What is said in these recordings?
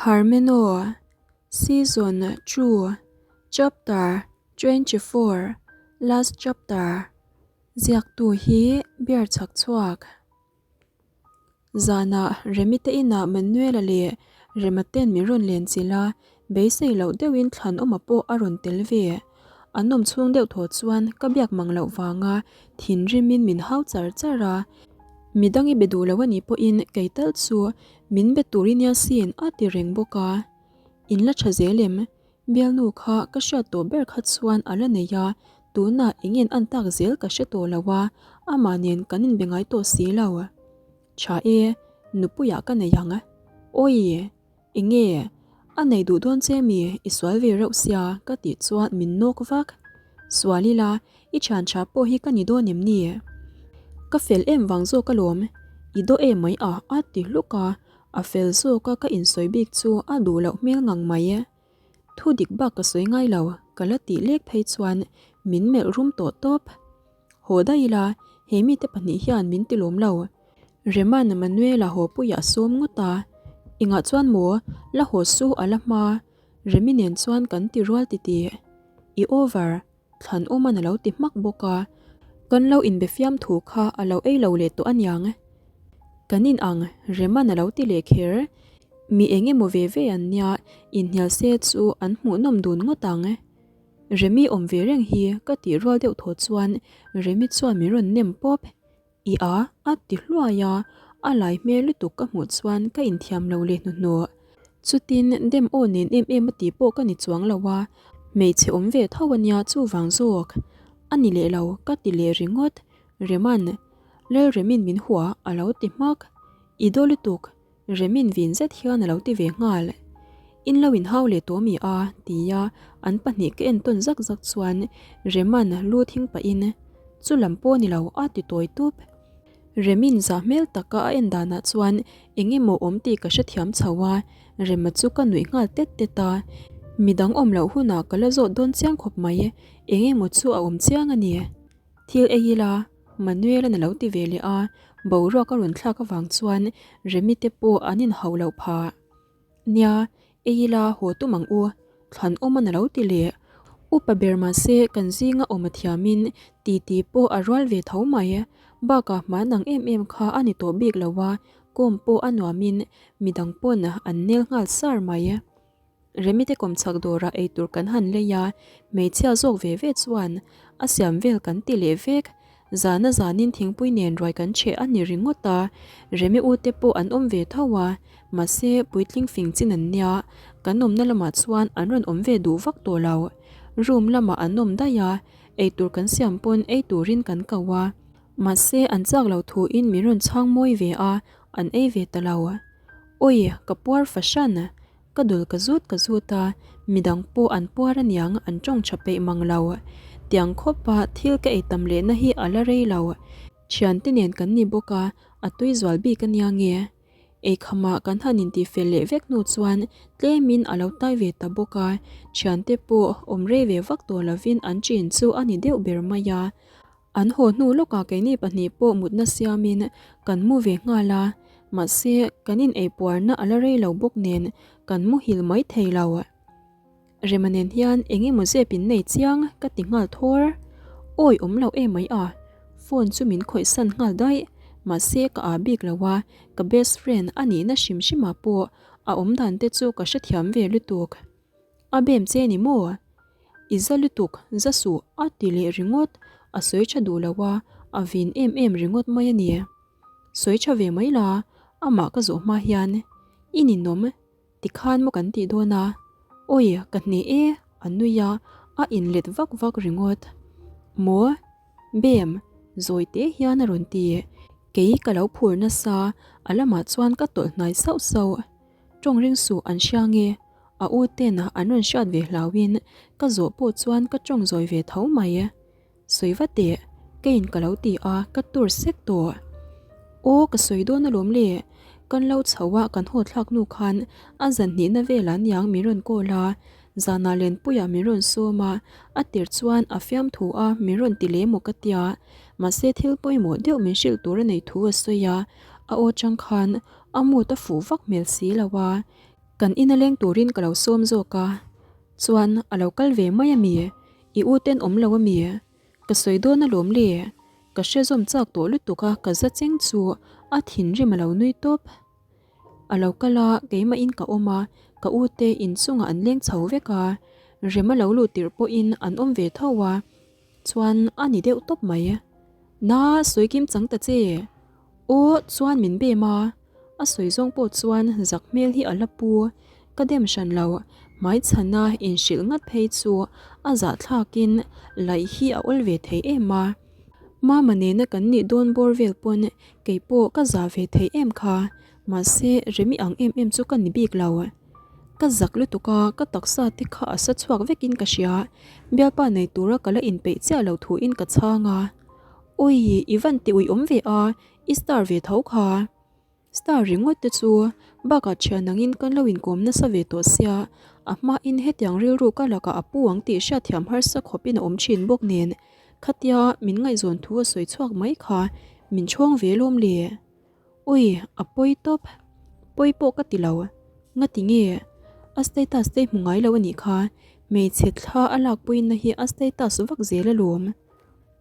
Harmeno, Season 2, Chapter 24, Last Chapter, Ziaktu hi beer chhak chhuak. Zanah Remi te inah Manuela leh Rema ten min rawn len chilh a, beisei loh deuhin thlan awma pawh a rawn tel ve. An awm chhung deuh thaw chuan ka biak mang loh vanga thinrimin min hau char char a. Midang i be duh lo a nih pawhin kei tal chu min be tur i nia sin a ti reng bawk a. In la tha zel em? Bialnu kha ka hriat tawh ber kha chuan a la nei a, tunah eng in an tak zel ka hre tawh lo a, amah nen kan inbe ngai tawh si lo. Tha e, nupuiah ka nei ang. Awii! Enge? A nei duh dawn che mi? I sual ve reuh sia ka tih chuan min nawk vak. Sual ila, i thian tha pawh hi ka ni dawn em ni? Ka fel em vang zawk alawm, i daw em mai a a ti hluk a, a fel zawk a ka insawi bik chu a duh loh hmel ngang mai. Thu dik bak ka sawi ngai lo, ka la tih lek phei chuan min melh rum tawh tawp. Haw daih ila, he mite pahnih hian min ti lawm lo. Rema'n Manuela haw puiah a sawm ngawt a, Engah chuan maw, la haw su a la hma, Remi nen chuan kan ti rual titih. I over, thlan awman a lo ti hmak bawk a, kan lo inbe fiam thu kha a lo ei lo leh tawh aniang. Kan in ang, Rema'n a lo ti leh kher. Mi eng emaw ve ve an nia, inhnial se chu an hmuhnawm dun ngawt ang. Remi awm ve reng hi ka tih rual deuh thaw chuan Remi chuan min rawn nem pawp. I a, a ti hluai a, a lai hmel lutuk ka hmuh chuan ka inthiam lo leh hnuhnawh. Chutin dem aw nen em em a tih pawh ka ni chuang lo a, hmeichhe awm ve tho a nia chuvang zawk. A ni leh lo ka ti leh ringawt. Rema'n, Lalremin min hua a lo ti hmak. I daw lutuk, Remin vin zet hian a lo ti ve nghal. In lo inhau leh tawh mi a? tia an pahnih ka entawn zak zak chuan Rema'n lu thing pahin, Chu lam pawh ni lo a ti tawi tup. Remin zah hmel taka a en danah chuan eng emaw awm tih ka hrethiam chho a, Rema chu ka nuih nghal tet tet a. Midang awm loh hunah ka la zawt dawn chiang khawp mai, eng emaw chu a awm chiang a ni. Thil ei ila, Manuel-a'n a lo ti ve leh a, boruak a rawn thlak avang chuan Remi te pawh an inhauh loh phah. Nia, ei ila haw tum ang u, Thlanawma'n a lo ti leh. Upa ber mahse kan zinga awm a thiamin titi pawh a rual ve tho mai. Bakah hman ang em em kha a ni tawh bik lo a, kawm pawh a nuamin midang pawn an nel nghal sar mai. Remite kawmchhak dawrah eitur kan han lei a, hmeichhia zawk ve ve chuan a siam vel kan ti leh vek. Zana zanin thingpui nen ruai kan cheh a ni ringawt a, Remi ute pawh an awm ve tho a, mahse puitling fing chin an nia, kan awmna lamah chuan an rawn awm ve duh vak tawh lo. Room lamah an awm daih a, eitur kan siam pawn ei turin kan ko a, mahse an chak lo thuin min rawn chhang mawi ve a, an ei ve ta lo. Awi, ka puar fahran. Ka dul ka zut ka zut a, midang pawh an puar aniang an tawng tha peih mang lo. Tiang khawpa thil ka ei tam lehna hi a la rei lo. Thiante nen kan ni bawk a, a tui zual bik ania nge. Eikhama kan han intih fel leh vek hnu chuan tlemin a lo tai ve ta bawk a, thiante pawh awm rei ve vak tawh lovin an chin chu a ni deuh ber mai a. An haw hnu lawkah keini pahnih pawh mutna siamin kan mu ve nghal a, mahse kan in eipuarna a la rei lo bawk nen kan muhil mai thei lo. Rema nen hian eng emaw zep in nei chiang ka ti nghal thawr. Awi awm lo em mai a, phone chu min khawih san nghal daih, mahse ka ah bik lo a, ka best friend a nihna hrim hrimah pawh a awmdan te chu ka hrethiam ve lutuk. A bem che ni maw? I za lutuk, za suh a ti leh ringawt, a sawi tha duh lo a, a vin em em ringawt mai a ni. Sawi tha ve mai la, amah ka zawh hma hian i ninawm tikhan maw kan tih dawn a, awi ka hne e a nui a, a inlet vak vak ringawt. Maw? Bem, zawi te hian a rawn ti. Kei ka lo phur nasa, a lamah chuan ka tawlh hnai sauh sauh. Tawng ring suh an hria nge? A u ten an rawn hriat ve hlauhin ka zawh pawh chuan ka tawng zawi ve tho mai. Sawi va teh, keiin ka lo ti a, ka tur sek tawh. Aw ka sawi dawn alawm le, kan lo chho a kan haw thlak hnu khan a zan hnihna velah niang min rawn call a, zanah Lenpuiah min rawn sawm a, a tir chuan a fiamthu a min rawn ti leh maw ka tia, mahse thil pawimawh deuh min hrilh tur a nei thu a sawi a, a aw chang khan a mood a fuh vak hmel si lo a. Kan ina leng turin ka lo sawm zawk a, chuan a lo kal ve mai a mi? I u ten awm lo a mi? Ka sawi dawn alawm le, ka hre zawm chak tawh lutuk a ka za cheng chu a thinrim a lo nui tawp. A lo kal a, keimahin ka awm a, ka u te inchungah an leng chho vek a, rem a lo luh tirh pawhin an awm ve tho a, chuan a ni deuh tawp mai. Na, sawi kim chang ta che. Aw, chuan min bem a, a sawi zawng pawh chuan zak hmel hi a la pu, ka dem hran lo, hmaichhana inhrilh ngat phei chu a zahthlakin laih hi a awl ve thei em a. Mama nena kan nih dawn bawr vel pawn kei pawh ka zah ve thei em kha, mahse Remi ang em em chu ka ni bik lo. Ka zak lutuk a, ka taksa te kha a sa chhuak vekin ka hria, bialpa nei tura ka la inpeih chiah lo thuin ka chhang a. Ui, i van ti ui awm ve a, i star ve tho kha. Star ringawt te chu bakah thian angin kan lo inkawm nasa ve tawh sia, a hmain hetiang rilru ka lakah a pu ang tih hriatthiam harsa khawpin a awm thin bawk nen, khatia min ngaihzawn thu a sawi chhuak mai kha min chhawng ve lawm le. Ui, a pawi tawp. Pawi pawh ka ti lo. Ngati nge? A status te hmu ngai lo a nih kha, hmeichhe thla a lakpuina hi a status vak zel alawm.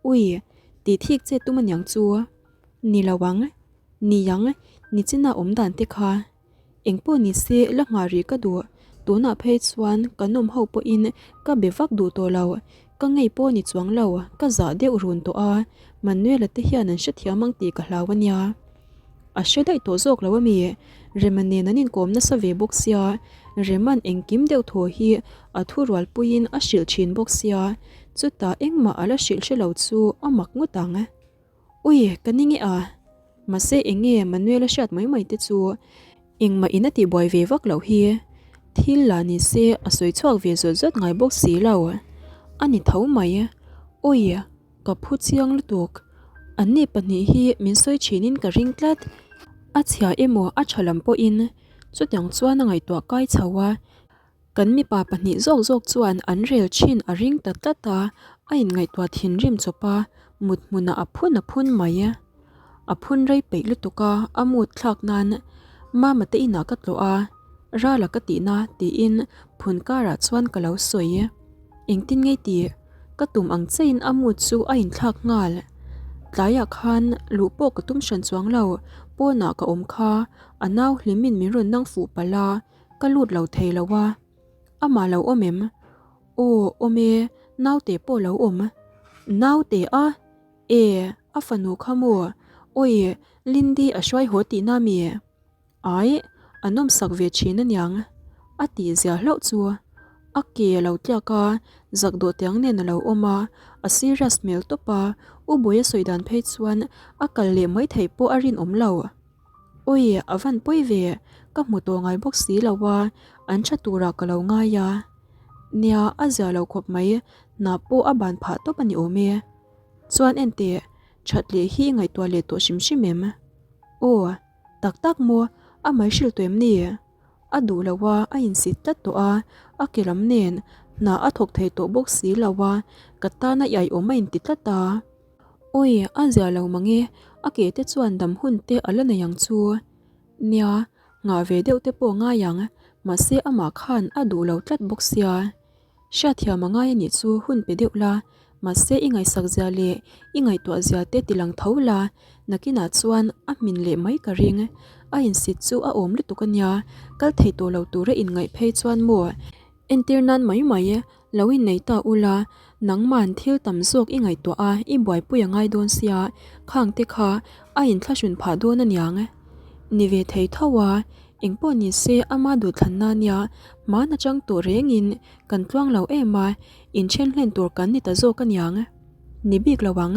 Ui, tih thik che tum aniang chu. Ni lo ang. Ni ang, nichina awm dan te kha. Engpawh ni se la nghah rih ka duh. Tunah phei chuan ka nawm ho pawhin ka be vak duh tawh lo. Ka ngei pawh ni chuang lo, ka zah deuh run tawh a. Manuela te hian an hrethiam ang tih ka hlau ania. A hre daih tawh zawk lo ami? Rema nen an inkawm nasa ve bawk sia, Rema'n engkim deuh thaw hi a thurualpuiin a hrilh thin bawk sia, chutah engmah a la hrilh hre lo chu a mak ngawt ang. Ui, ka ni nge a? Mahse eng nge Manuel a hriat mai mai te chu engmah in a tihbuai ve vak loh hi. Thil lah ni se a sawi chhuak ve zawt zawt ngai bawk si lo. A ni tho mai. Ui, ka phu chiang lutuk. Anni pahnih hi min sawi thinin ka ring tlat. A chhia emaw a tha lam pawhin chutiang chuan a ngaihtuah kai chho a. Kan mipa pahnih zawk zawk chuan an rel thin a ring ta tlat a, a inngaihtuah thinrim chawp a, mut hmunah a phun a phun mai. A phun rei peih lutuk a, a mut thlak nan Mama te inah ka tlawh a, Rala ka tihna tiin phun karah chuan ka lo sawi. Engtin ngei tih ka tum ang chein a mut chu a inthlak nghal. Tlaiah khan luh pawh ka tum hran chuang lo, pawnah ka awm kha, a nau hlimin min rawn nang fuh palh a, Ka lut lo thei lo a, amah lo awm em? Aw, awm e, naute pawh lo awm. Naute a? E, a fanu kha maw? Awi, Lindy a hruai haw tihna mi? Ai, a nawmsak ve thin aniang. A tih zia hlauh chu. A ke a lo tliak a, zak dawh tiang nen a lo awm a, a serious hmel tawp a, U Bawia sawi dan phei chuan a kal leh mai theih pawh a rinawm lo. Awi, a van pawi ve, ka hmu tawh ngai bawk si lo a, an tha turah ka lo ngai a. Nia, a zia lo khawp mai, hna pawh a ban phah tawp a ni awm e. Chuan enteh, that leh hi i ngaihtuah leh tawh hrim hrim em? Aw, tak tak maw, a mai hrilh tawh em ni? A duh lo a, a insit tlat tawh a, a ke lam nen hna a thawk thei tawh bawk si lo a, ka tana i aiawm a inti tlat a. Awi, a zia lo mang e, a ke te chuan dam hun te a la nei ang chu. Nia, nghah ve deuh te pawh ngai ang, mahse amah khan a duh lo tlat bawk sia. Hriatthiam a ngai a nih chu hun pe deuh la, mahse i ngaihsak zia leh i ngaihtuah zia te ti lang tho la, nakinah chuan a hmin leh mai ka ring. A insit chu a awm lutuk a nia, kal thei tawh lo tura inngaih phei chuan maw? Entir nan mai mai lo innei ta ula, nangman thil tam zawk i ngaihtuah a, i buaipui a ngai dawn sia, khang te kha a inthlahrun phah dawn aniang. Ni ve thei tho a, engpawh ni se ama duhthlanna nia hman atang tawh rengin kan tluang lo em a, inthen hlen tur kan ni ta zawk aniang. Ni bik lo ang.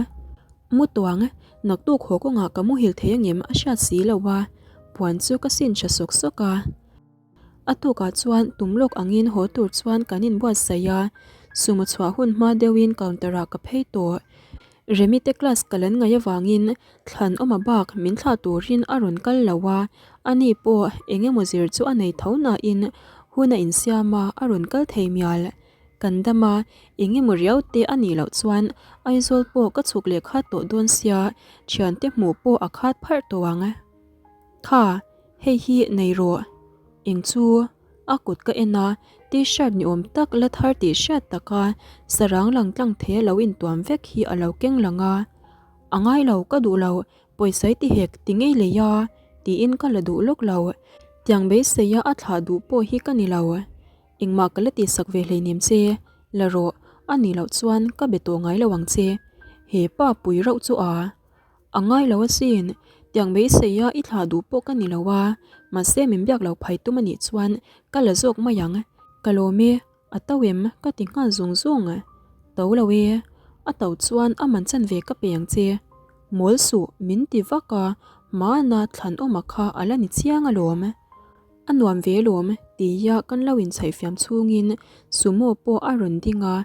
Mu tuang, naktuk haw kawngah ka muhil thei angem a hriat si lo a, puan chu ka sin tha sawk sawk a. A tukah chuan tum lawk angin haw tur chuan kan inbuatsaih a, sumo chhuah hun hma deuhin counter ah ka phei tawh. Remi te class ka lan ngaih avangin thlan awma bak min thlah turin a rawn kal lo a, ani pawh eng emaw zir chu a nei tho nain hun a insiam a, a rawn kal thei mial. Kan dam a, eng emaw riau te a nih loh chuan Aizawl pawh ka chhuk leh khat tawh dawn sia, thiante hmuh pawh a khat pharh tawh ang. Kha, hei hi nei rawh. Eng chu? A kut ka en a, T-shirt ni awm tak la thar tih hriat taka sarang lang tlang thei a lo intuam vek hi a lo keng lang a. A ngai lo, ka duh lo, pawisa i ti hek ti ngei lei a, tiin ka la duh lawk lo. Tiang beiseia a thlah duh pawh hi ka ni lo. Engmah ka la tihsak ve hleinem che, la rawh, a nih loh chuan ka be tawh ngai lo ang che. He pa pui rauh chu a. A ngai lo asin, tiang beiseia i thlah duh pawh ka ni lo a, mahse min biak lo phai tum a nih chuan ka la zawk mai ang. Ka lawm e, a to em ka ti nghal zung zung. To lo e, a to chuan a man chanve ka pe ang che. Mawl suh min ti vak a, hmana thlanawma kha a la ni chiang alawm. A nuam ve lawm, tia kan lo inchhaihfiam chhungin Sumo pawh a rawn ding a,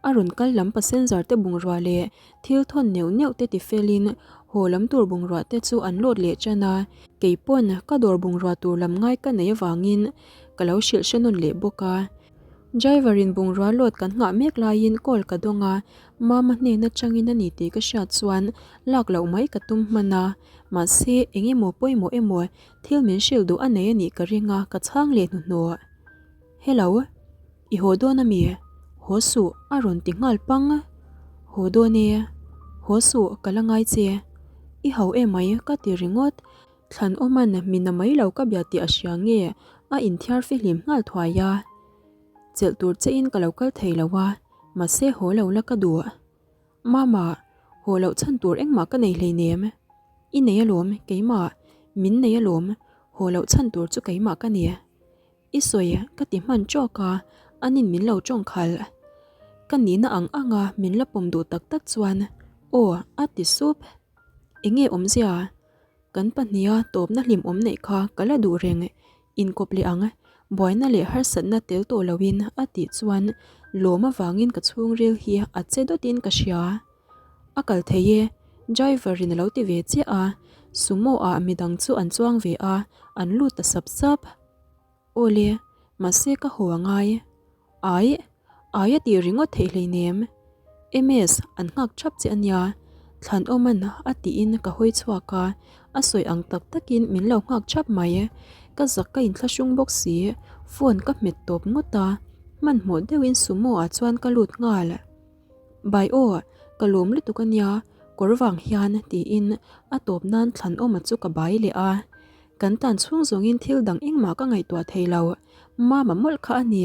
a rawn kal lam passenger te bungrua leh thil thawn neuh neuh te tifelin haw lam tur bungrua te chu an lawt leh tan a, kei pawn ka dawr bungrua tur lam ngai ka neih avangin ka lo hrilh hre nawn leh bawk a. Driver in bungrua lawt kan nghah mek laiin call ka dawng a, Mama hnen atangin a ni tih ka hriat chuan lak loh mai ka tum hman a, mahse eng emaw pawimawh emaw Thil min hrilh duh a nei a nih ka ring a, ka chhang leh hnuhnawh. Hello, i haw dawn a mi? Haw suh, a rawn ti nghal pang. Haw dawn e. Haw suh, ka la ngai che. I ho emai, ka ti ringawt. Thlanawman min a mai lo ka bia tih a hria nge, a inthiar fihlim nghal thuai a. Chelh tur che in ka lo kal thei lo a, mahse haw lo la ka duh. Mama, haw loh chhan tur engmah ka nei hleinem. I nei alawm, keimah, min nei alawm, haw loh chhan tur chu keimah ka ni. I sawi ka ti hman tawk a, anin min lo tawng khalh. Ka nihna ang anga min la pawm duh tak tak chuan, Aw, a ti sup. Enge awmzia? Kan pahniha tawpna hlimawm neih kha ka la duh reng. Inkawp leh ang, buaina leh harsatna tel tawh loin a tih chuan lawm avangin ka chhungril hi a che dawtin ka hria. A kal thei e, driver in a lo ti ve chiah a, sumo ah midang chu an chuang ve a, an lut ta sap sap. Awle, mahse ka haw a ngai. Ai, ai a tih ringawt theih hleinem. MS, an nghak thap che ania, Thlanawman a tiin ka hawi chhuak a, a sawi ang tak takin min lo nghak thap mai. Ka zak ka inthlahrung bawk si, phone ka hmet tawp ngawt a, hmanhmawh deuhin sumo ah chuan ka lut nghal. Bai aw, ka lawm lutuk ania, kawr vang hian tiin a tawp nan Thlanawma chu ka bai leh a. Kan tan chhung zawngin thil dang engmah ka ngaihtuah thei lo. Mama mawlh kha a ni.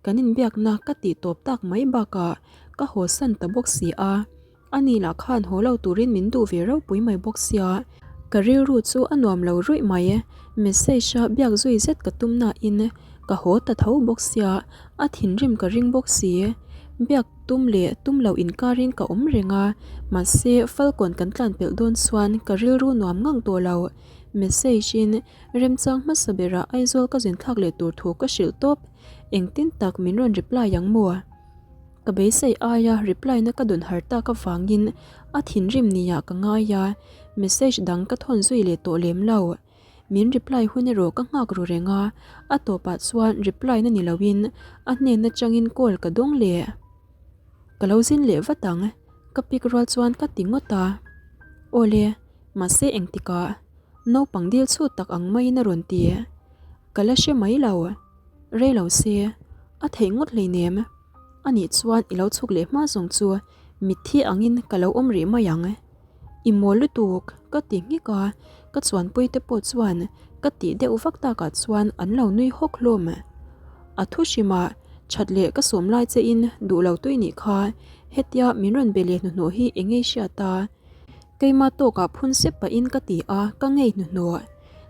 Kan inbiakna ka tih tawp tak mai bakah ka haw san ta bawk si a. Ani lah khan haw lo turin min duh ve ropui mai bawk sia. Ka rilru chu a nuam lo ruih mai. Message a biak zui zet ka tum nain ka haw ta tho bawk sia, a thinrim ka ring bawk si. Biak tum leh tum lo inkarin ka awm reng a, mahse Falcon kan tlan pelh dawn chuan ka rilru nuam ngang tawh lo. Message in remchang hmasa berah Aizawl ka zin thlak leh tur thu ka hrilh tawp, engtin tak min rawn reply ang maw? Ka beisei aia reply na ka dawn har tak avangin a thinrim nia ka ngai a, message dang ka thawn zui leh tawh lem lo. Min reply hun erawh ka nghak ru reng a, a tawpah chuan reply na ni loin a hnen atangin call ka dawng leh. Ka lo zin leh vat ang, ka pick rual chuan ka ti ngawt a. Awle. Mahse engtikah naupang dil chhut tak ang maiin a rawn ti. Ka la hre mai lo. Rei lo se, a theih ngawt hleinem. Anih chuan i lo chhuk leh hma zawng chu mitthi angin ka lo awm rih mai ang. I mawl lutuk, ka ti nghek a, ka chuanpui te pawh chuan ka tih deuh vak takah chuan an lo nui hawk hlawm. A thu hrimah that leh ka sawm lai che in duh lo tui nih kha, hetia min rawn be leh hnuhnawh hi eng nge i hriat a? Keimah tawkah phun sep pahin ka ti a, ka ngei hnuhnawh.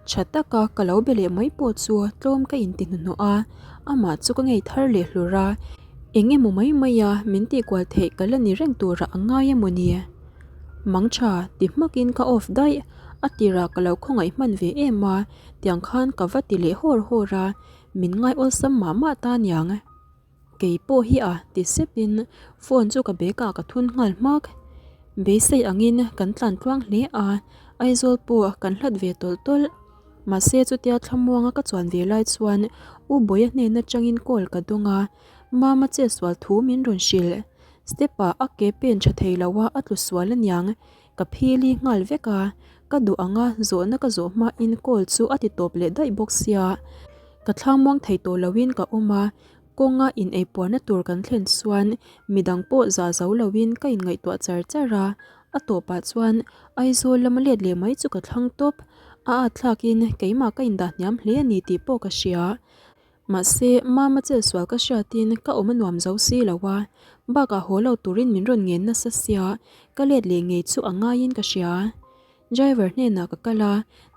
Tha taka ka lo be leh mai pawh chu tlawm ka inti hnuhnawh a, amah chu ka ngei thar leh hlur a, eng emaw mai maia min tihkual theih ka la ni reng turah a ngai emaw ni? Mang tha ti hmakin ka off daih, a tirah ka lo khawngaih hman ve em a, tiang khan ka va ti leh hawr hawr a, min ngai awlsam mah mah ta niang. Kei pawh hi a ti sepin phone chu ka bag ah ka thun nghal hmak. Beisei angin kan tlan tluang hle a, Aizawl pawh kan hlat ve tawlh tawlh. Mahse chutia thlamuanga ka chuan ve lai chuan U Bawia hnen atangin call ka dawng a, Mama che sual thu min rawn hrilh. Step ah a ke pen tha thei lo a, a tlu sual aniang. Ka phili nghal vek a, ka duh anga zawhna ka zawh hmain call chu a ti tawp leh daih bawk sia. Ka thlangmuang thei tawh loin ka awm a, kawnga in eipuarna tur kan thlen chuan midang pawh za zo loin ka inngaihtuah char char a, a tawpah chuan Aizawl lama let leh mai chu ka thlang tawp. A at thlakin keimah ka indah hniam hle a ni tih pawh ka hria. Mahse, Mama chelsual ka hriatin ka awm a nuam zo si lo a, bakah haw lo turin min rawn ngen nasa sia, ka let leh ngei chu a ngaiin ka hria. Driver hnenah ka kal a,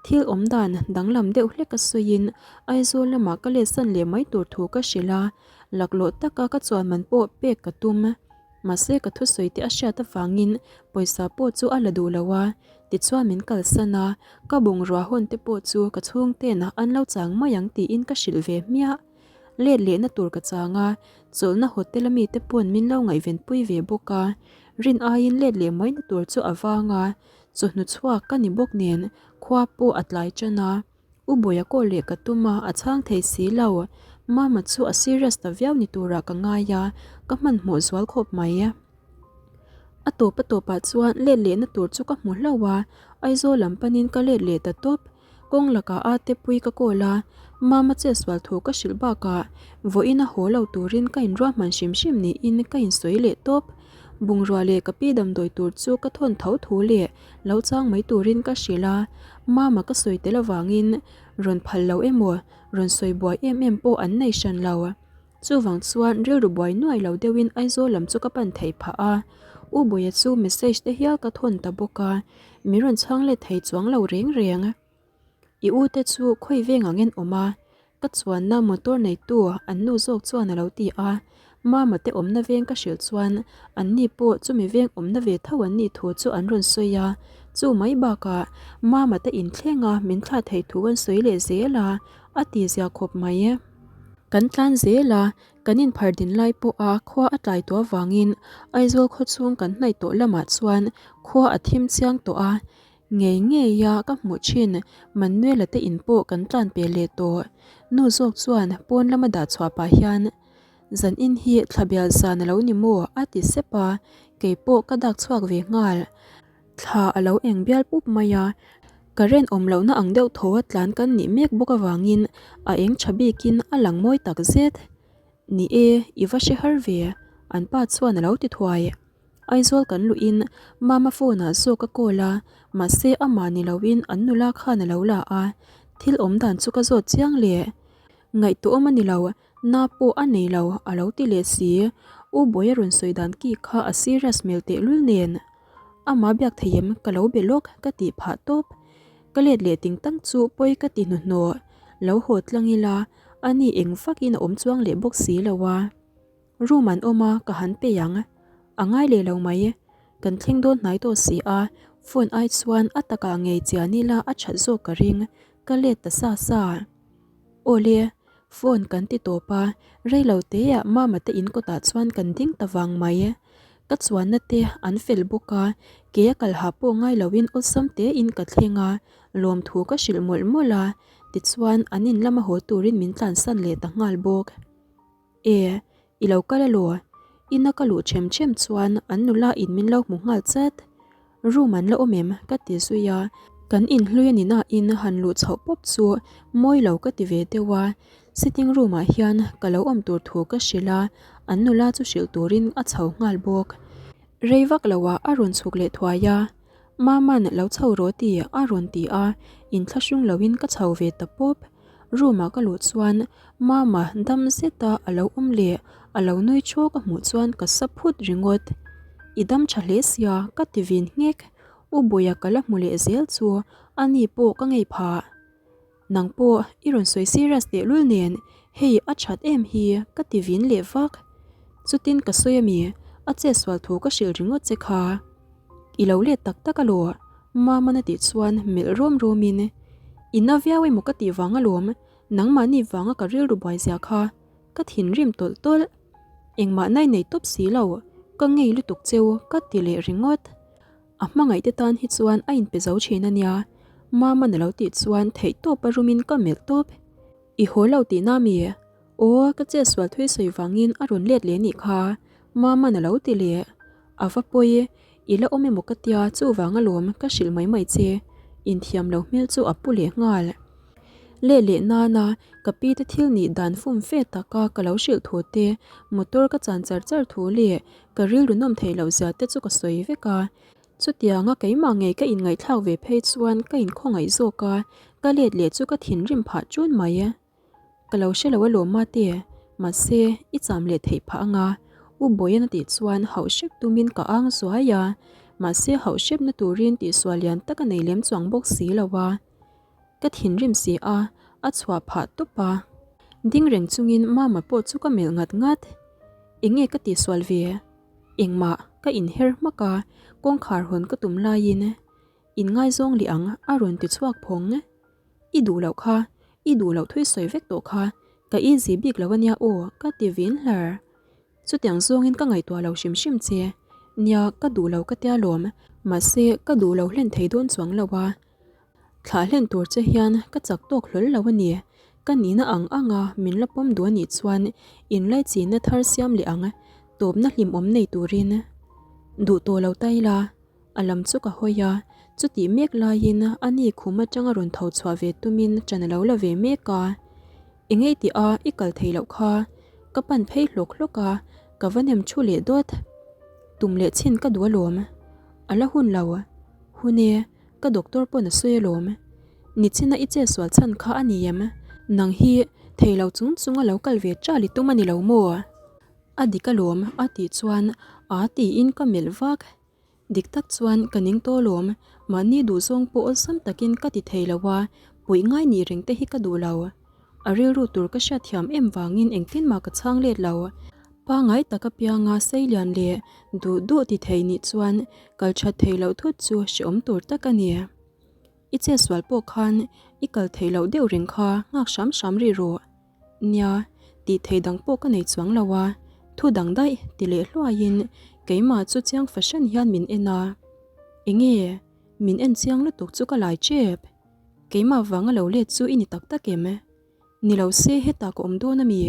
thil awm dan danglam deuh hlek a sawiin Aizawl lamah ka let san leh mai tur thu ka hrilh a, laklawh taka ka chuan man pawh pek ka tum. Mahse ka thusawi te a hriat avangin pawisa pawh chu a la duh lo a, tichuan min kalsan a, ka bungrua hawn te pawh chu ka chhungten an lo chang mai ang tiin ka hrilh ve hmiah. Let lehna tur ka chang a, chawlhna hotel a mite pawn min lo ngaihvenpui ve bawk a, rin aiin let leh maina tur chu a vang a, Chawhnu chhuak ka ni bawk nen khua pawh a tlai tan a, U Bawia call leh ka tum a, a chhang thei si lo. Mama chu a serious ta viau ni turah ka ngai a, ka hmanhmawh zual khawp mai. A tawp a tawpah chuan let lehna tur chu ka hmu hlauh a, Aizawl lam panin ka let leh ta tawp. Kawng lakah a te pui ka call a, Mama chetsual thu ka hrilh bakah vawiin a haw lo turin ka inruahman hrim hrim niin ka insawi leh tawp. Bungrua leh ka pi damdawi tur chu ka thawn tho thu leh lo chang mai turin ka hrilh a, Mama ka sawi tel avangin rawn phal lo emaw rawn sawi buai em em pawh an nei hran lo. Chuvang chuan rilru buai nuai lo deuhin Aizawl lam chu ka pan thei phah a, U Bawia chu message te hial ka thawn ta bawk a, min rawn chhang let thei chuang lo reng reng. I u te chu khawi veng ang en awm a, ka chuanna motor neitu an nu zawk chuan a lo ti a, Mama te awmna veng ka hrilh chuan an ni pawh chumi veng awmna ve tho an nih thu chu an rawn sawi a, chu mai bakah Mama te inthleng a min thlah thei thu an sawi leh zel a, a ti zia khawp mai. Kan tlan zel a, kan inphar din lai pawha khua a tlai tawh avangin Aizawl khawchhung kan hnaih tawh lamah chuan khua a thim chiang tawh a, ngei ngei a ka hmuh thin Manuela te in pawh kan tlan pe leh tawh. Nu zawk chuan pawn lama dah chhuah pah hian, Zan in hi thla bial zan a lo ni maw? a ti sep a, kei pawh ka dak chhuak ve nghal. Thla a lo eng bial pup mai a, current awm lohna ang deuh tho a tlan kan nih mek bawk avangin a eng tha bikin a lang mawi tak zet. Ni e, i va hre har ve, an pa chuan a lo ti thuai. Aizawl kan luhin Mama phone ah zawk a call a, mahse amah ni loin an nula khan a lo la a, thil awm dan chu ka zawt chiang le. Ngaihtuahawm a ni lo, Na pawh a nei lo, a lo ti leh si. U Bawia rawn sawi dan ki kha a serious hmel tehlul nen. Amah biak thei em ka lo be lawk ka tih phah tawp. Ka let leh ting tang chu pawi ka ti hnuhnawh. Lo haw tlang ila, a ni eng vakin a awm chuang leh bawk si lo a. Room an awm a, ka han pei ang. A ngai leh lo mai. Kan thleng dawn hnai tawh si a, phone ai chuan a takah ngei chian ila a that zawk ka ring, ka let ta sa sa. Awle, phone kan ti tawp a, rei lo teah Mama te in kawtah chuan kan ding ta vang mai. Ka chuanna te an fel bawk a, ke a kal hah pawh ngai loin awlsam tein ka thleng a, lawmthu ka hrilh mawlh mawlh a, tichuan an in lama haw turin min tlansan leh ta nghal bawk. E, i lo kal alaw? Ina ka luh ṭhem ṭhem chuan an nula in min lo hmu nghal chat. Room an la awm em? ka ti zui a, kan inhlui a ni nain han luh chhoh pawp chu mawi lo ka ti ve deuh a, sitting room ah hian ka lo awm tur thu ka hrilh a, an nula chu hrilh turin a chho nghal bawk. Rei vak lo ah a rawn chhuk leh thuai a, Maman lo chho rawh ti a rawn ti a, inthlahrung loin ka chho ve ta pawp. Room ah ka luh chuan Mama dam zet a a lo awm leh a lo nui chaw ka hmuh chuan ka sa phut ringawt. I dam tha hle sia ka ti vin nghek. U Bawia ka la hmu leh zel chu a ni pawh ka ngei phah. Nang pawh i rawn sawi serious tehlul nen hei a that em hi ka ti vin leh vak. Chutin ka sawi ami a chetsual thu ka hrilh ringawt che kha. I lo let tak tak alaw? Maman a tih chuan melh rawm rawmin, I na viau emaw ka tih vang alawm, nangmahni vanga ka rilru buai zia kha ka thinrim tawlh tawlh. Engmah nai nei tawp si lo, ka ngei lutuk cheu ka ti leh ringawt. A hmangaih te tan hi chuan a inpe zo thin a nia, Maman a lo tih chuan theihtawp a rumin ka melh tawp. I haw lo tihna mi? Aw, ka chetsual thui sawi vangin a rawn let leh nih kha, Maman a lo ti leh. A va pawi, i la awm emaw ka tia chuvang alawm ka hrilh mai mai che, inthiam lo hmel chu a pu leh nghal. Leh leh nana ka pi te thil nih dan fum fe taka ka lo hrilh thu te, motor ka chan char char thu leh ka rilru nawm theih loh zia te chu ka sawi vek a. Chutianga keimah ngei ka inngaihthlak ve phei chuan ka inkhawngaih zawk a, ka let leh chu ka thinrim phah ṭun mai. Ka lo hre lo alawm mate, mahse i cham leh theih phah anga U Bawian a tih chuan hauh hrep tumin ka ang zuai a, mahse hauh hrepna turin tihsual lian tak a nei lem chuang bawk si lo a. Ka thinrim si a, a chhuah phah tawp a. Ding reng chungin Mama pawh chu ka melh ngat ngat. Enge ka tihsual ve? Engmah ka inher hmak a, kawngkhar hawn ka tum laiin inngaizawng leh ang a rawn ti chhuak phawng. I duh loh kha, i duh loh thui sawi vek tawh kha, ka easy bik lo ania aw ka ti vin hlar. Chutiang zawngin ka ngaihtuah lo hrim hrim che. Nia, ka duh lo ka tia lawm, mahse ka duh lo hlen thei dawn chuang lo a. Thlah hlen tur che hian ka chak tawk hlawl lo a ni. Ka nihna ang anga min la pawm duh a nih chuan inlaichinna thar siam leh ang, tawpna hlimawm nei turin. Duh tawh lo ta ila. A lam chu ka hawi a, chutih mek laiin a ni khum atanga rawn tho chhuah ve tumin ṭan a lo la ve mek a. Engei tih a i kal thei loh kha, ka pan phei hlawk hlawk a, ka va nem thu leh dawt. Tum leh chhin ka duh alawm. A la hun lo. Hun e, ka doctor pawn a sawi alawm. Nichina i che sual chhan kha a ni em? Nang hi thei lo chung chung a lo kal ve ṭal i tum a ni lo maw? A dik alawm a tih chuan a tiin ka melh vak. Dik tak chuan ka ning tawh alawm, mahni duhzawng pawh awlsam takin ka ti thei lo a, puih ngai nih reng te hi ka duh lo. A rilru tur ka hriatthiam em vangin engtin mah ka chhang let lo. Pangai tak apianga seilian leh duh duh ti thei nih chuan kal that thei loh thut chu hreawm tur tak a ni. I chetsual pawh khan i kal thei loh deuh reng kha nghak hram hram rih rawh. Nia, tih theih dang pawh ka nei chuang lo a, thu dang daih ti leh hluaiin keimah chu chiang fahran hian min en a. Enge? Min en chiang lutuk chu ka lai tep. Keimah vanga lo let chu i ni tak tak em? Ni lo se hetah ka awm dawn a mi?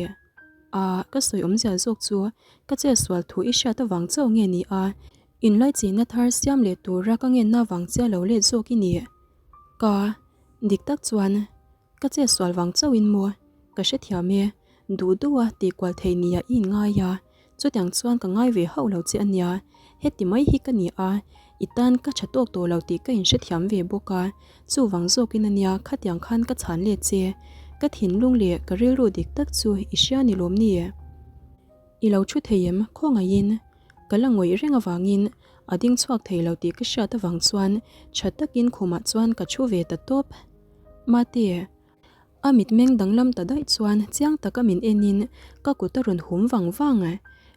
Ah, ka sawi awmzia zawk chu ka chetsual thu i hriat avang chauh nge ni a, inlaichihna thar siam leh tura ka ngenna vang chia lo let zawk i ni? Ka, dik tak chuan Ka chetsual vang chauhin maw? Ka hrethiam e, duh duh a tih kual thei nia i inngai a, chutiang chuan ka ngai ve hauh lo che a nia, heti mai hi ka ni a, i tan ka tha tawk tawh lo tih ka inhrethiam ve bawk a, chuvang zawkin a nia khatiang khan ka chhan let che, ka thinlung leh ka rilru dik tak chu i hria ni lawm ni? I lo thu thei em? Khawngaihin. Ka la ngawih reng avangin a ding chhuak thei lo tih ka hriat avang chuan tha takin khumah chuan ka thu ve ta tawp. Mate, a mitmeng danglam ta daih chuan chiang taka min enin ka kut a rawn hum vang vang.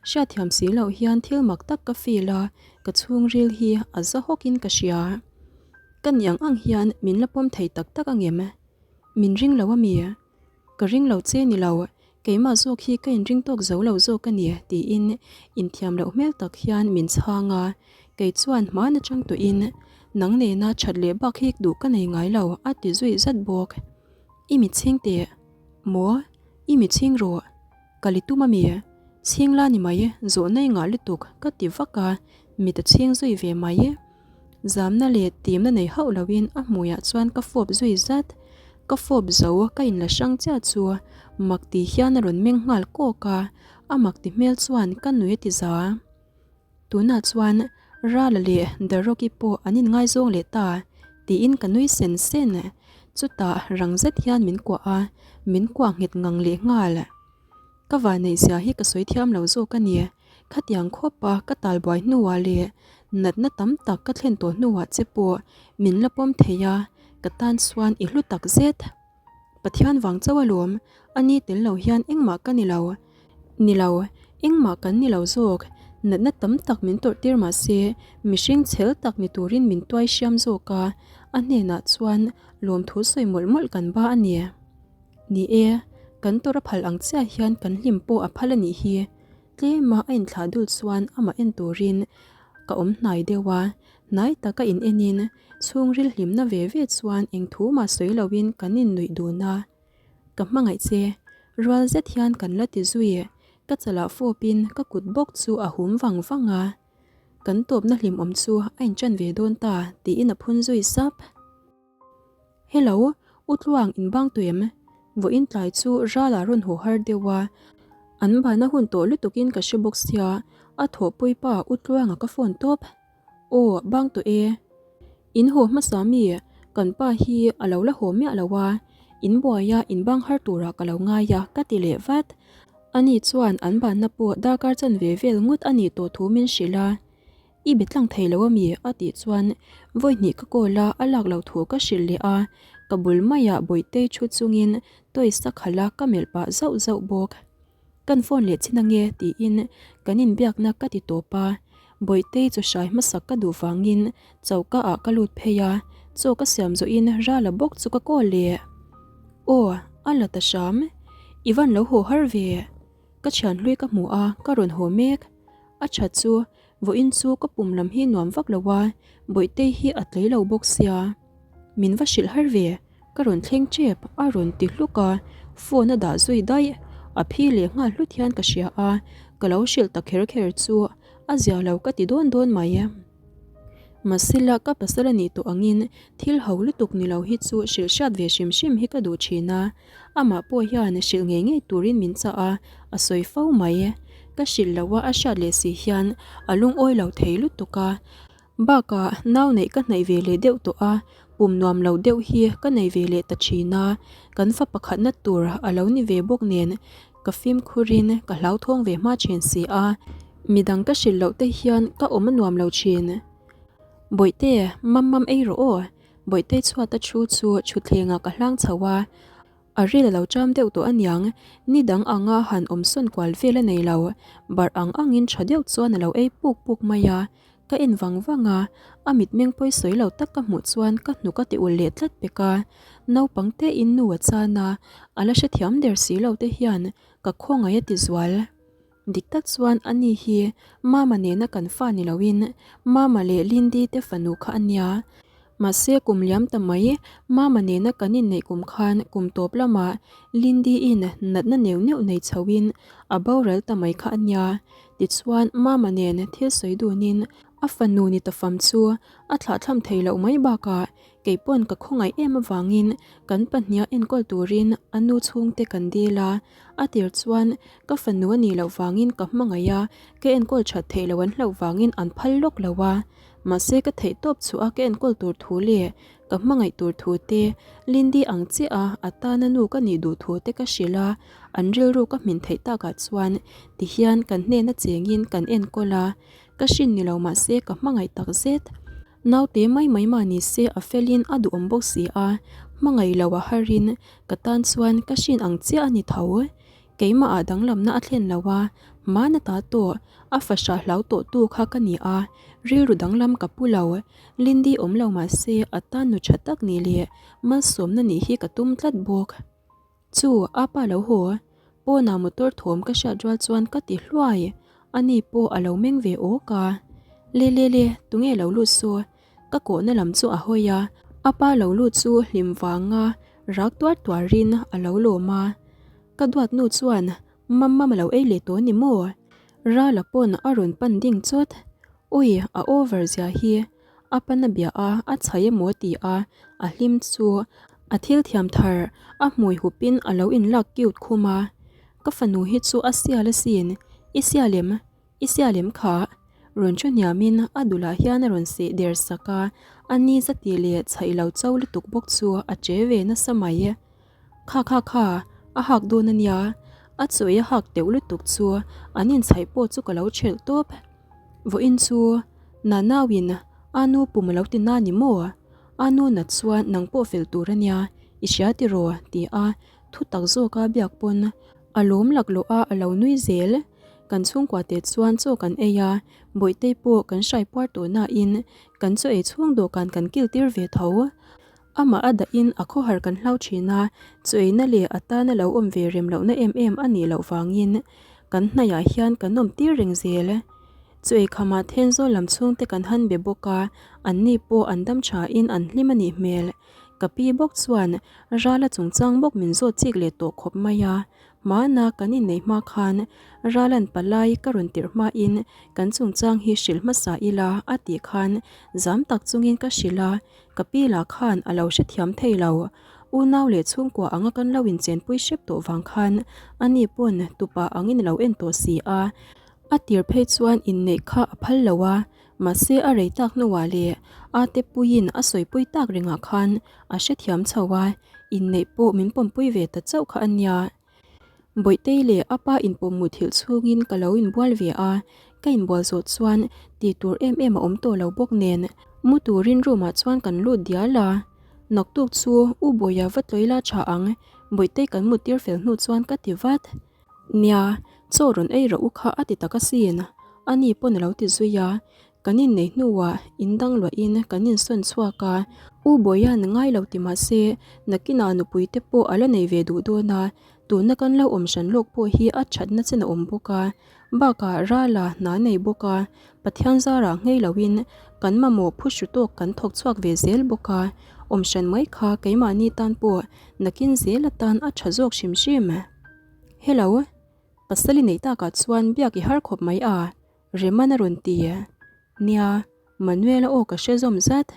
Hriatthiam si loh hian thil mak tak ka feel a, ka chhungril hi a za hawkin ka hria. Ka nih ang ang hian min la pawm thei tak tak angem? Min ring lo ami? Ka ring lo che ni lo, keimah zawk hi ka inring tawk zo lo zawk a ni tiin inthiam loh hmel tak hian min chhang a, kei chuan hmaan atang tawhin nang nena that leh bak hi duh ka nei ngai lo a ti zui zat bawk. I mitchhing teh maw? I mitchhing rawh. Ka li tum a mi? Chhing la ni mai, zawhna i ngah lutuk ka ti vak a, mit a chhing zui ve mai. Zamna leh timna nei hauh loin a hmuiah chuan ka fawp zui zat. Ka fawp zo ka inla hrang chiah chu mak ti hian a rawn meng nghal kawk a, a mak ti hmel chuan ka nui a ti za. Tunah chuan Rala leh Daroki pawh an inngaizawng leh ta tiin ka nui sen sen. Chutah rang zet hian min kuah a, min kuah nghet ngang leh nghal. Ka vanneihzia hi ka sawi thiam lo zawk a ni. Khatiang khawpa ka talbuai hnuah leh natna tam tak ka thlen tawh hnuah che pawh min la pawm thei a, ka tan chuan i hlu tak zet. Pathian vang chauh alawm, a ni tel lo hian engmah ka ni lo. Ni lo, engmah kan ni lo zawk. Natna tam tak min tawrh tir mah se, mihring chhel tak ni turin min tuai hriam zawk a, a hnenah chuan lawmthu sawi mawlh mawlh kan ba a ni. Ni e, kan tawrh a phal ang chiah hian kan hlim pawh a phal a nih hi. Tlema a inthlah dul chuan amah en turin ka awm hnai deuh a, hnai taka in enin chhungril hlimna ve ve chuan eng thu mah sawi loin kan innuih dun a. Ka hmangaih che, rual zet hian kan la ti zui, ka chalah fawpin ka kut bawk chu a hum vang vang a. Kan tawpna hlimawm chu a inṭan ve dawn ta tiin a phun zui sap. Hello! U Tluang in bang tawh em? Vawiin tlai chu ral ah rawn haw har deuh a, an bana hun tawh lutuk in ka hre bawk sia, a thawhpui pa U Tluanga ka phone tawp. Aw, bang tawh e. In haw hmasa mi, kan pa hi a lo la haw miah lo a, in buai a in bang har turah ka lo ngai a ka ti leh vat. Ani chuan an banna pawh darkar chanve vel ngawt a nih tawh thu min hrilh a. I be tlang thei lo ami? a tih chuan vawi hnih ka call a, a lak lo thu ka hrilh leh a, ka bul maiah Bawihtei thu chungin toys a khalh a, ka melh pah zauh zauh bawk. Kan phone leh chin ange tiin kan inbiakna ka ti tawp a, Bawihtei chu hrai hmasak ka duh vangin choka ah ka lut phei a, chaw ka siam zawhin Rala bawk chu ka call leh. Aw, a la ta hram, i van lo haw har ve. Ka thian hlui ka hmu a, ka rawn haw mek. A tha chu, vawiin chu ka pum lam hi nuam vak lo a, Bawihtei hi a tlei lo bawk sia. Min va hrilh har ve, ka rawn thleng tep a rawn ti hluk a, phone a dah zui daih. A phi leh nghal hlut hian ka hria a, ka lo hrilh ta kher kher chu a zia lo ka ti dawn dawn mai. Mahsela ka pasal a nih tawh angin thil ho lutuk ni lo hi chu hrilh hriat ve hrim hrim hi ka duh thin a, amah pawh hian hrilh ngei ngei turin min chah a, a sawi fo mai. Ka hrilh loh a a hriat leh si hian a lungawi lo thei lutuk a, bakah nau neih ka hnaih ve leh deuh tawh a, pum nuam lo deuh hi ka nei ve leh ta thin a, kan fa pakhatna tur a lo ni ve bawk nen Ka fimkhurin ka hlauthawng ve hma thin si a, midang ka hrilh loh te hian ka awm a nuam lo thin. Bawihte, mam mam ei rawh aw, Bawihtei chhuata thu chu thutthlengah ka hlang chho a, a ril a lo cham deuh tawh aniang, ni dang anga han awm sawn kual vel a nei lo, barh ang angin tha deuh chuan a lo ei puk puk mai a, Ka en vang vang a, a mitmeng pawi sawi lo tak ka hmuh chuan ka hnuk a ti ulh leh tlat pek a. Naupang te in nu a chan a, a la hrethiam der si lo te hian ka khawngaih a ti zual. Dik tak chuan ani hi Mama nena kan fa ni loin Mama leh Lindy te fanu kha a nia. Mahse kum liam ta mai, Mama nena kan inneih kum khan kum tawp lamah Lindy in natna neuh neuh nei chhoin a boral ta mai kha a nia. Tichuan Mama nen thil sawi dunin a fanu ni ta fam chu a thlahthlam thei loh mai bakah kei pawn ka khawngaih em avangin kan pahniha enkawl turin a nu chhungte kan dil a, a tir chuan ka fanu a nih loh vangin ka hmangaih a, ka enkawl that theih loh an hlauh vangin an phal lawk lo a. Mahse ka theih tawp chhuah a ka enkawl tur thu leh ka hmangaih tur thu te, Lindy ang chiah a a tana nu ka nih duh thu te ka hrilh a, an rilru ka hmin theih takah chuan tihian kan hnena chengin kan enkawl a, ka hrin ni lo mahse ka hmangaih tak zet. Naute mai mai mah ni se a felin a duhawm bawk si a, hmangaih lo a harin ka tan chuan ka hrin ang chiah a ni tho. Keimah ah danglamna a thlen lo a, hmana ta tawh, a fahrah hlau tawh tu kha ka ni a, rilru danglam ka pu lo. Lindy awm lo mah se a tan nu tha tak nih leh malsawmna nih hi ka tum tlat bawk. Chu, a pa lo haw. Pawnah motor thawm ka hriat rual chuan ka ti hluai, ani pawh a lo meng ve awk a. Le le le, tunge lo lut saw? Ka kawhna lam chu a hawi a, a pa lo lut chu hlim vanga rak tuar tuarin a lo lawm a. Ka duat nu chuan mam mam a lo ei leh tawh ni maw? Rala pawn a rawn pan ding chawt. Ui, a over zia hi. A pan a bia a, a chhai emaw a ti a, a hlim chu a thil thiam thar a hmui hupin a lo inlak cute khum a. Ka fanu hi chu a sial asin, i sial em? I sial em kha? Rawn thu hniamin a dulah hian a rawn seh der sak a, a ni zati leh chhaih lo cho lutuk bawk chu a che ve nasa mai. Kha kha kha, a hak dawn a nia, a chawi a hak teuh lutuk chu an inchhaih pawh chu ka lo thelh tawp. Vawiin chu Nanauin a nu pum a lo ti na ni maw? A nu nat chuan nang pawh fel tur a nia, i hria tiraw? ti a thu tak zawka biak pawn a lawm laklawh a a lo nui zel. Kan chhungkua te chuan chaw kan ei a, Bawihtei pawh kan hrai puar tawh nain kan chaw ei chhung dawhkan kan kil tir ve tho. Amah a dahin a khawhar kan hlau thin a, chueina leh a tana lo awm ve rem lohna em em a nih loh vangin kan hnaihah hian kan awm tir reng zel. Chuei khamah Thenzawl lam chhungte kan han be bawk a, anni pawh an dam thain an hlim a nih hmel. Ka pi bawk chuan Rala chungchang bawk min zawt chik leh tawh khawp mai a, hmana kan inneih hma khan Ralan palai ka rawn tirh hmain kan chungchang hi hrilh hmasa ila a tih khan zam tak chungin ka hrilh a, Ka pi lah khan a lo hrethiam thei lo. Unau leh chhungkua anga kan lo inchenpui hrep tawh vang khan ani pawn tupa angin a lo en tawh si a. A tir phei chuan inneih kha a phal lo a, mahse a rei tak hnuah leh a te puiin a sawipui tak rengah khan a hrethiam chho a, inneih pawh min pawmpui ve ta chauh kha a nia. Bawihtei leh a pa inpawm muthilh chhungin ka lo inbual ve a, ka inbual zawh chuan tih tur em em a awm tawh lo bawk nen mu turin room ah chuan kan lut dial a. Naktuk chu U Bawia va tlawi la tha ang, Bawihtei kan muttir fel hnu chuan ka ti vat. Nia, chaw rawn ei rawh u kha a ti tak asin, ani pawn a lo ti zui a. Kan inneih hnuah in dang luahin kan insawn chhuak a, U Bawia'n ngai lo ti mah se, nakinah nupui te pawh a la nei ve duh dawn a, tuna kan lo awm hran lawk pawh hi a thatna chen a awm bawk a, bakah Rala hna nei bawk a, Pathian zarah nghei loin kan mamawh phuhru tawk kan thawk chhuak ve zel bawk a, awm hran mai kha keimahni tan pawh nakin zel atan a tha zawk hrim hrim. Hello, pasal i neih takah chuan biak i har khawp mai a, Reman a rawn ti. Nia, Manuel-a aw ka hre zawm zat.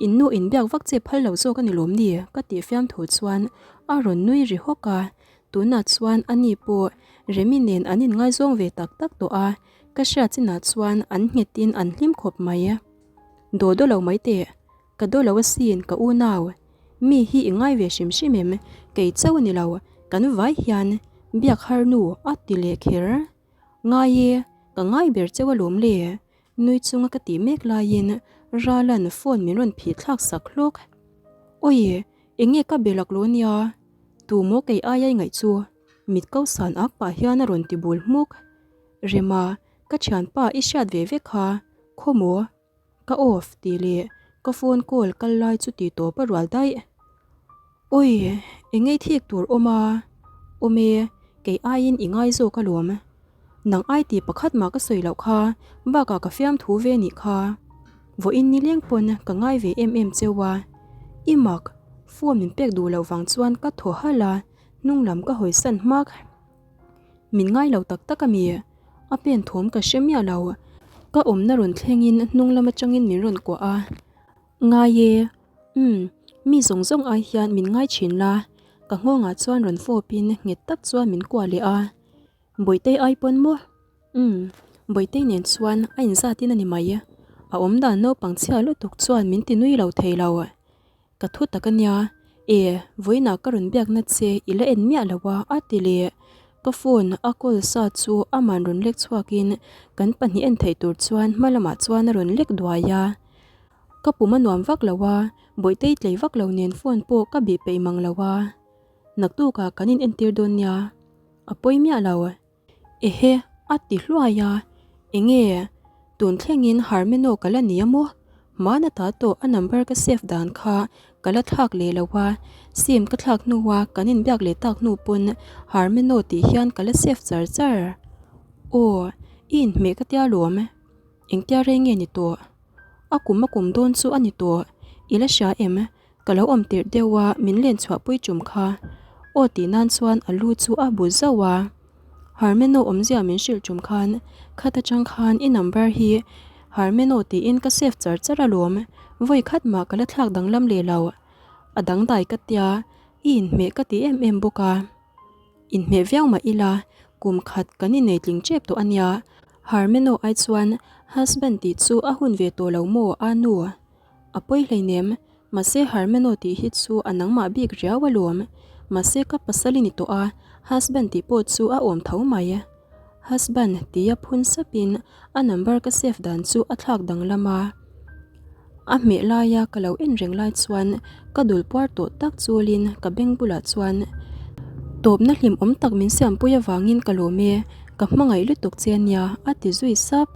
In nu inbiak vak che phal lo zawk a ni lawm ni? ka tih fiam thu chuan a rawn nui ri hawk a. Tunah chuan ani pawh Remi nen an inngaizawng ve tak tak tawh a, ka hriat chinah chuan an nghetin an hlim khawp mai. Daw daw lo mai teh, ka daw lo asin ka unau. Mi hi i ngai ve hrim hrim em? Kei chauh a ni lo, kan vai hian biak har nu a ti leh kher. Ngai e, ka ngai ber cheu alawm le, nui chunga ka tih mek laiin Ralan phone min rawn phih thlak sak hlawk. Awi, enge ka be lak lo nia, tu maw kei aia i ngaih chu? Mit ko san ak pah hian a rawn ti bul hmuk. Rema, ka thianpa i hriat ve vek kha, khaw maw? Ka off tih leh ka phone call kal lai chu tih tawp a rual daih. Awi, eng ngei thik tur awm a? Awm e, kei aiin i ngai zawk alawm. Nang ai tih pakhat mah ka sawi loh kha, bakah ka fiamthu ve nih kha. Vawiin ni leng pawn ka ngai ve em em cheu a. I mak, phone min pek duh loh vang chuan ka thaw halh a, hnung lam ka hawisan hmak. Min ngai lo tak tak a mi? A pen thawm ka hre miah lo. Ka awmna rawn thlengin hnung lam atangin min rawn kuah a. Ngai e. Umm, mi zawng zawng ai hian min ngai thin la. Ka nghawngah chuan rawn fawpin nghet tak chuan min kuah leh a. Bawihtei ai pawn maw? Umm, Bawihtei nen chuan a inzatin a ni mai. A awmdan naupang chhia lutuk chuan min ti nui lo thei lo. Ka thu tak a nia, e, vawiinah ka rawn biakna che i la en miah lo a, a ti leh. Ka phone a call sa chu aman rawn lek chhuakin kan pahnih en theih tur chuan hma lamah chuan a rawn lek duai a. Ka pum a nuam vak lo a, bawihtei tlei vak lo nen phone pawh ka bih peih mang lo a. Naktukah kan in entir dawn nia, a pawi miah lo. Ehe, a ti hluai a, enge? Tun thlengin Harmeno ka la ni a maw? Hmana ta tawh a number ka save dan kha ka la thlak leh lo a, sim ka thlak hnua kan inbiak leh tak hnu pawn Harmeno tih hian ka la save char char. Aw, i inhmeh ka tia lawm. Engtia rei nge ni tawh? A kum a kum dawn chu a ni tawh. I la hria em? Ka lo awm tirh deuh a, min len chhuahpui tum kha. Aw tih nan chuan a lu chu a bu zauh a. Harmeno awmzia min hrilh tum khan, khat atang khan i number hi Harmeno tiin ka save char char alawm, vawi khat mah ka la thlak danglam leh lo. A dangdai ka tia, i inhmeh ka ti em em bawk a. Inhmeh viau mah ila, kum khat kan innei tling tep tawh a nia. Harmeno ai chuan husband tih chu a hun ve tawh lo maw a nu? A pawi hleinem, mahse Harmeno tih hi chu a nangmah bik riau alawm. Mahse ka pasal i ni tawh a, husband tih pawh chu a awm tho mai. Husband tia phun sapin a number ka save dan chu a thlak danglam a. A hmeh laia ka lo en reng lai chuan ka dul puar tawh tak chulin ka beng bulah chuan tawpna hlimawm tak min siampui avangin ka lawm e, ka hmangaih lutuk che ania a ti zui sap.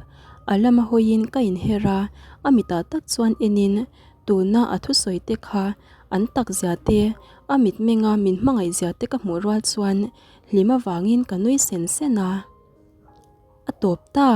A lama hawiin ka inher a, a mitah tak chuan enin tuna a thusawi te kha an tak zia te, a mitmenga min hmangaih zia te ka hmuh rual chuan hlim avangin ka nui sen sen a. A tawp ta.